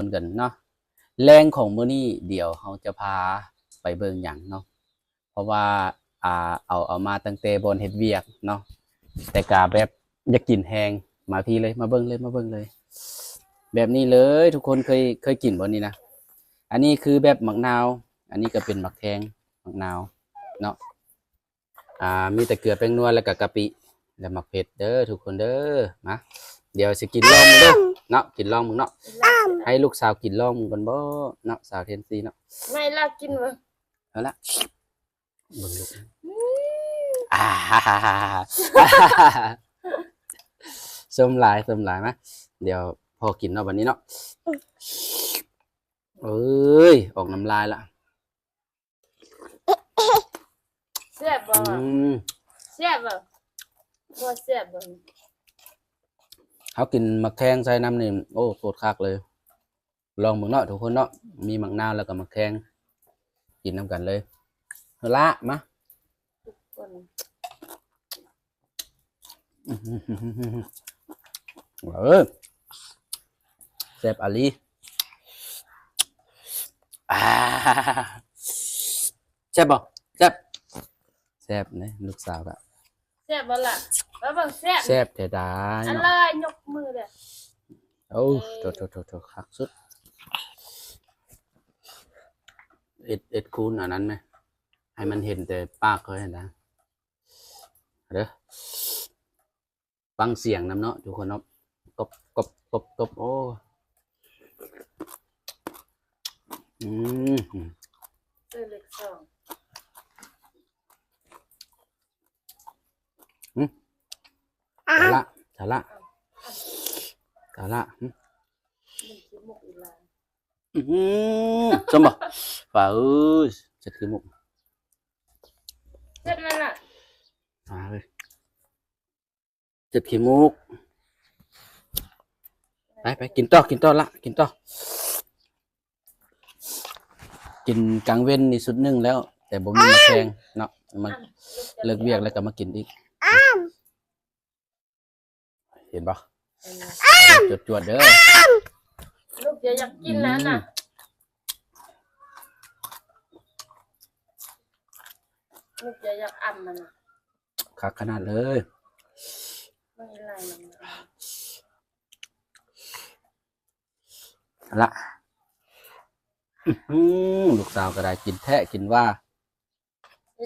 ຄົນກັນເນາະ. ແລງຂອງມື້ນີ້ດຽວເຮົາຈະພາໄປເບິ່ງຫຍັງເນາະ ເພາະວ່າ ອ່າ ເອົາ ເອົາມາຕັ້ງແຕ່ບ່ອນເຮັດວຽກເນາະ ແຕ່ກະແບບຢາກກິນແຮງ. ມາພີ້ເລີຍ ມາເບິ່ງເລີຍ ມາເບິ່ງເລີຍ ແບບນີ້ເລີຍ. ທຸກຄົນເຄີຍ ເຄີຍກິນບໍ່ນີ້ນະ? ອັນນີ້ຄືແບບໝາກນາວ ອັນນີ້ກໍເປັນໝາກແຄງ ໝາກນາວເນາະ. ອ່າ ມີແຕ່ເກືອແປ້ງນົວ ແລ້ວກໍກະປິ ແລ້ວໝາກເຜັດເດີທຸກຄົນເດີ. ມາ ດຽວຊິກິນລອງເບິ່ງເດີເນາະ ກິນລອງເບິ່ງເນາະ. ໃຫ້ລູກສາວກິນລອງເບິ່ງກ່ອນບໍເນາະ ສາວເທນຊີເນາະ. ໃຫ້ລາວກິນເບິ່ງ ເອົາລະ ເບິ່ງລູກ. ອືມ ອ່າ ຊົມຫຼາຍ ຊົມຫຼາຍ. ມາ ດຽວພໍ່ກິນເນາະ ບັດນີ້ເນາະ. ເອີຍ ອອກນ້ຳລາຍລະ. ແຊບບໍ່? ອືມ ແຊບບໍ່? ບໍ່ແຊບບໍ່? ເຮົາກິນໝາກແຄງໃສ່ນຳນີ້ ໂອ້ ໂຄດຄັກເລີຍ. ລອງເບິ່ງເນາະທຸກຄົນເນາະ ມີໝາກນາວແລ້ວກໍໝາກແຄງ ກິນນຳກັນເລີຍ. ເອົາລະ ມາ ເອີ ແຊບອີ່ຫຼີ. ອ່າ ແຊບບໍ່? ແຊບ ແຊບເດ້ ລູກສາວກະ ແຊບບໍ່ລະ? ວ່າເບິ່ງແຊບ ແຊບແທ້ດາຍ ອະ ເນາະ ລອຍ ຍົກມືເດີ້. ໂອ້ ເອີ ໂຖໆໆ ຄັກສຸດ. ເຮັດ ເຮັດຄູນອັນນັ້ນແມ ໃຫ້ມັນເຫັນແຕ່ປາກເຂົາຫັ້ນນະ. ເດີ້ ຟັງສຽງນຳເນາະທຸກຄົນເນາະ ກົບ ກົບ ກົບ ກົບ. ໂອ້ ອືມ ເອີ ເລກສອງ ຫື ສາລະ ສາລະ ສາລະ ຫື ອືມ ສົ້ມບໍ່? ປາເອີຍ ເຈັບຂີ້ມູກ ເຈັບນັ້ນລະ ມາເລີຍ. ເຈັບຂີ້ມູກ. ໄປ ໄປ ກິນຕໍ່ ກິນຕໍ່ລະ ກິນຕໍ່. ກິນກາງເວັນນີ້ຊຸດໜຶ່ງແລ້ວ ແຕ່ບໍ່ມີມາແຂ່ງເນາະ ມາເລີກວຽກແລ້ວກໍມາກິນອີກ. ເຫັນບໍ່? ເຫັນແລ້ວ. ຈວດໆເດີ. ລູກຢາກ ຢາກກິນແລ້ວນະ ອືມ ລູກຢາກ ຢາກອຳມັນນະ. ຄັກຂະໜາດເລີຍ. ເບິ່ງອີ່ຫຼ້ານຳລະ ອືມ ລູກສາວກໍໄດ້ກິນແທ້ກິນວ່າ.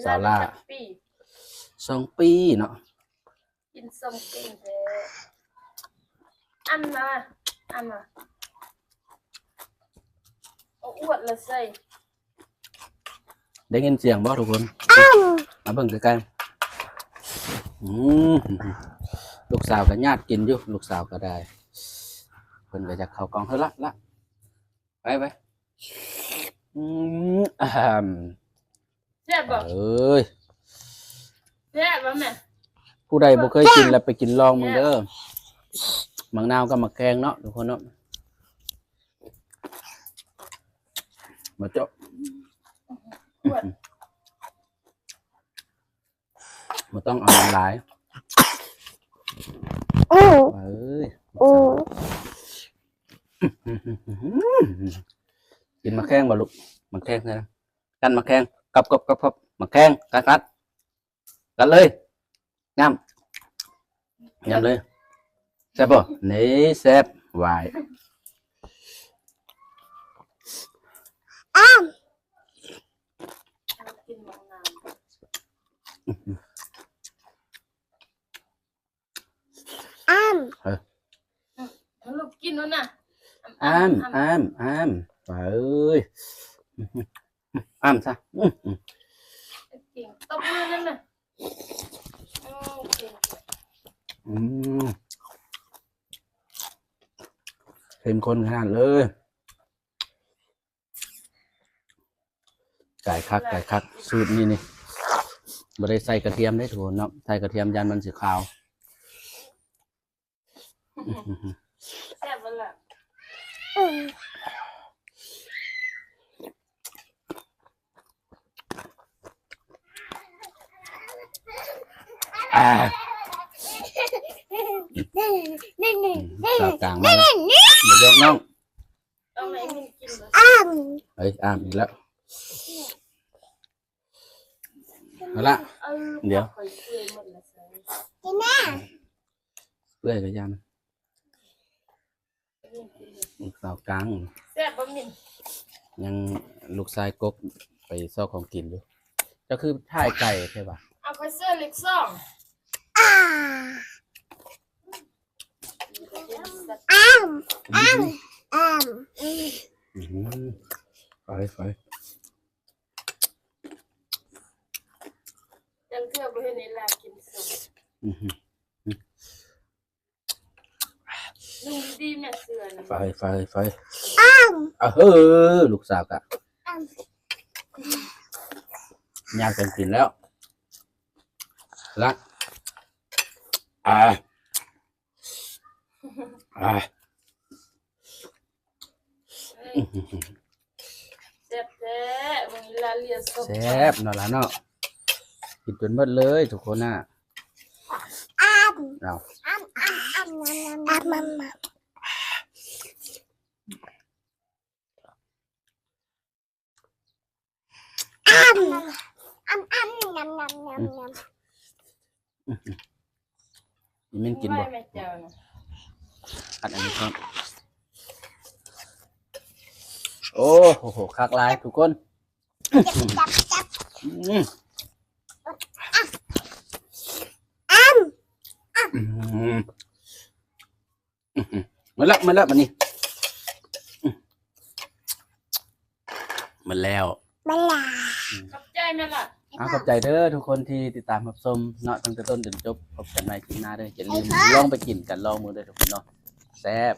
ສາວຫຼ້າ ສອງປີເນາະ ກິນສອງປີແທ້. ອັນນະ ອັນນະ ເອົາອວດລະໃສ່. ໄດ້ຍິນສຽງບໍ່ທຸກຄົນ? ມາເບິ່ງໃກ້ໆ. ອືມ ລູກສາວກໍຍາດກິນຢູ່ ລູກສາວກໍໄດ້ ເພິ່ນກໍຢາກເຂົ້າກ້ອງ. ເຮີລະລະ ໄປໄປ. ອືມ ອາຫານ ແຊບບໍ່? ເອີຍ ແຊບບໍ່ແມ່? ຜູ້ໃດບໍ່ເຄີຍກິນແລ້ວໄປກິນລອງເບິ່ງເດີ. ໝາກນາວກັບໝາກແຄງເນາະທຸກຄົນເນາະ. ມາເຈາະ ບໍ່ຕ້ອງເອົາຫຼາຍ. ເອີຍ ກິນໝາກແຄງບໍ່ລູກ? ໝາກແຄງໃສ່ ກັດໝາກແຄງ ກັບໆໆ ໝາກແຄງ ກັດໆ ກັດເລີຍ. ຍຳ ຍຳເລີຍ. ແຊບບໍ່? ນີ້ແຊບ ຫວາຍ. ອ້ຳ ເອີ ໃຫ້ລູກກິນໂລດນະ. ອ້ຳ ອ້ຳ ອ້ຳ ອ້ຳ ອ້ຳ ເອີຍ ອ້ຳຊະ. ອືມ ເກັ່ງ ຕົບມືນັ້ນນະ. ອືມ ເຂັ້ມຂຸ້ນຂະໜາດເລີຍ. ກາຍຄັກ ກາຍຄັກ ສູດນີ້ນີ້ ບໍ່ໄດ້ໃສ່ກະທຽມເດ້ທຸກຄົນເນາະ ໃສ່ກະທຽມຢ້ານມັນຊິຄາວ. ແຊບບໍ່ລະ? ອືມ ອ່າ ອືມ ສາວກາງມາແລ້ວ ບໍ່ຢອກນ້ອງ. ຕ້ອງ ອ້າມ ເອີຍ ອ້າມອີກແລ້ວ ເອົາລະ ເອີ ດຽວ ຂ້ອຍເປື່ອຍໝົດລະ ກິນນະ ເປື່ອຍກະຢ່າມັນ ລູກສາວກາງ ແຊບບໍ່ມິນ ຍັງລູກຊາຍກົກໄປຊອກຂອງກິນຢູ່ ເຈົ້າຄືຖ່າຍໄກແທ້ຫວາ ເອົາ ຂ້ອຍເສື້ອເລກສອງ ອ້າມ ອ້າມ ອ້າມ ອືມ ໄປ ໄປ ຈັ່ງເທື່ອບໍ່ເຫັນອີຫຼາກິນສົ້ມ ອືມ ນຸ່ງດີໆ ແມ່ເສື້ອນະ ໄຟ ໄຟ ໄຟ ອ້າມ ອາເຮີ ລູກສາວກະ ອ້າມ ຍາກກັນກິນແລ້ວ ລະ ອາ ອາ ແຊບແທ້ ເບິ່ງອີລາເລຍສົບ ແຊບເນາະລະເນາະ ກິນຈົນໝົດເລີຍທຸກຄົນນະ ອ້າມ ເອົາ ອ້າມ ອ້າມ ອ້າມ ອ້າມ ອ້າມ ອ້າມ ອ້າມ ອ້າມ ອ້າມ ອ້າມ ອ້າມ ອ້າມ ອ້າມ ອືມ ອີມິນກິນບໍ່ ແມ່ເຈົ້ານະ ອັດອັນນີ້ກ່ອນ ໂອ້ໂຫ ຄັກຫຼາຍທຸກຄົນ ຈັບ ຈັບ ຈັບ ອືມ ອ້າມ ອ້າມ ອືມ ໝົດລະ ໝົດລະ ບາດນີ້ ໝົດແລ້ວ ບັນລາ ຂອບໃຈແມ່ລະ ອາ ຂອບໃຈເດີທຸກຄົນທີ່ຕິດຕາມຮັບຊົມເນາະ ຕັ້ງແຕ່ຕົ້ນຈົນຈົບ ພົບກັນໃໝ່ຄລິບໜ້າເດີ ຢ່າລືມລອງໄປກິນກັນລອງເບິ່ງເດີທຸກຄົນເນາະ ແຊບ.